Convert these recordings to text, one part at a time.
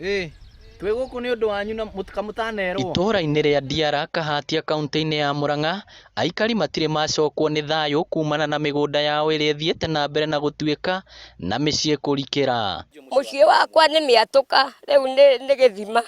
Ĩ, twĩ gũkũ nĩ ũndũ wanyu na mũtikamũtanerwo. Itũũra-inĩ rĩa Ndiara, Kahatia, kauntĩ-inĩ ya Murang'a, aikari matirĩ macokwo nĩ thayũ kumana na mĩgũnda yao ĩrĩa ĩthiĩte na mbere na gũtuĩka na mĩciĩ kũrikĩra. Mũciĩ wakwa nĩ mĩatũka rĩu nĩ gĩthima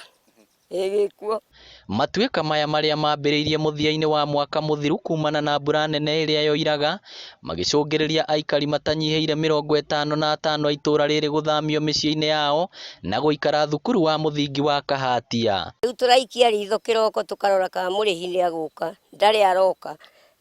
ĩ gĩkuo. Matuĩka maya marĩa mambĩrĩirie mũthia-inĩ wa mwaka mũthiru kumana na mbura nene ĩrĩa yoiraga, magĩcũngĩrĩria aikari matanyihĩire 55 a itũũra rĩrĩ gũthamio mĩciĩ-inĩ yao na gũikara thukuru wa mũthingi wa Kahatia. Rĩu tũraikia ritho kĩroko tũkarora kana mũrĩhi nĩ agũka, ndarĩ aroka.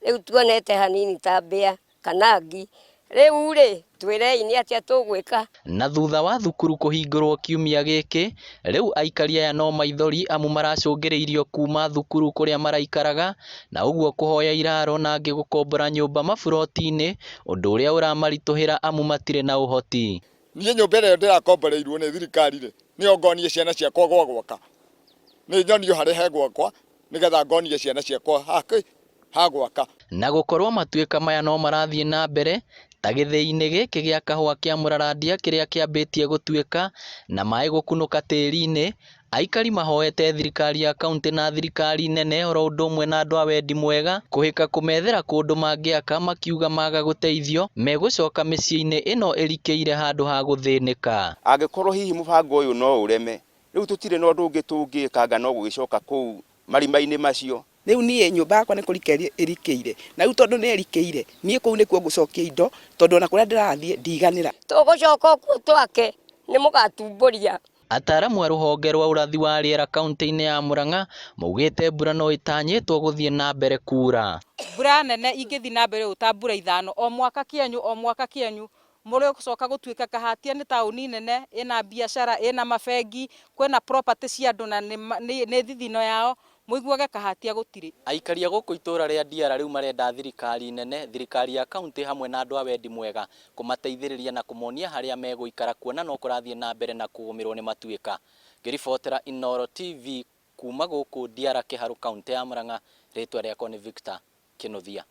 Rĩu tuonete hanini ta mbĩa kana ngi. Rĩu rĩ, twĩrei nĩ atĩa tũgwĩka? Na thutha wa thukuru kũhingũrwo kiumia gĩkĩ, rĩu aikari aya no maithori amu maracũngĩrĩirio kuma thukuru kũrĩa maraikaraga na ũguo kũhoya iraro na angĩ gũkombora nyũmba maburoti-inĩ ũndũ ũrĩa ũramaritũhĩra amu matirĩ na ũhoti. Niĩ nyũmba ĩrĩa ndĩrakomboreirwo nĩ thirikari rĩ, nĩyo ngonie ciana ciakwa gwa gwaka. Nĩ nyonio harĩa he gwakwa nĩgetha ngonie ciana ciakwa hakĩ ha gwaka. Na gũkorwo matuĩka maya no marathiĩ na mbere ta gĩthĩi-inĩ gĩkĩ gĩa kahũa kĩa Mũrarandia kĩrĩa kĩambĩtie gũtuĩka na maĩ gũkunũka tĩri-inĩ, aikari mahoete thirikari ya kauntĩ na thirikari nene oro ũndũ ũmwe na andũ a wendi mwega kũhĩka kũmethera kũndũ mangĩaka makiuga maga gũteithio megũcoka mĩciĩ-inĩ ĩno ĩrikĩire handũ ha gũthĩnĩka. Angĩkorwo hihi mũbango ũyũ no ũreme, rĩu tũtirĩ na ũndũ ũngĩ tũngĩka anga no gũgĩcoka kũu marima-inĩ macio. Rĩu niĩ nyũmba yakwa nĩ kũrika ĩrikĩire, na rĩu tondũ nĩ ĩrikĩire, niĩ kũu nĩkuo ngũcokia indo, tondũ ona kũrĩa ndĩrathiĩ ndiganĩra. Tũgũcoka o kuo twake, nĩ mũgatumbũria. Ataaramu a rũhonge rwa ũrathi wa rĩera kaunti-inĩ ya Murang'a maugĩte mbura no ĩtanyĩtwo gũthiĩ na mbere kuura. Mbura nene ingĩthiĩ na mbere ũũ ta mbura ithano o mwaka kĩenyũ o mwaka kĩenyũ, mũrĩgũcoka gũtuĩka Kahatia nĩ taũni nene ĩna biacara, ĩna mabengi, kwĩna property cia andũ na nĩ thithino yao, mũiguage Kahatia gũtirĩ. Aikari a gũkũ itũra rĩa Ndiara rĩu marenda thirikari nene, thirikari ya kaunti hamwe na andũ a wendi mwega kũmateithĩrĩria na kũmonia harĩa megũikara kuona no kũrathiĩ na mbere na kũgũmĩrwo nĩ matuĩka. Ngĩribotera Inooro TV kuma gũkũ Ndiara Kĩharũ kauntĩ ya Murang'a, rĩtwa rĩakwa nĩ Victor Kĩnuthia.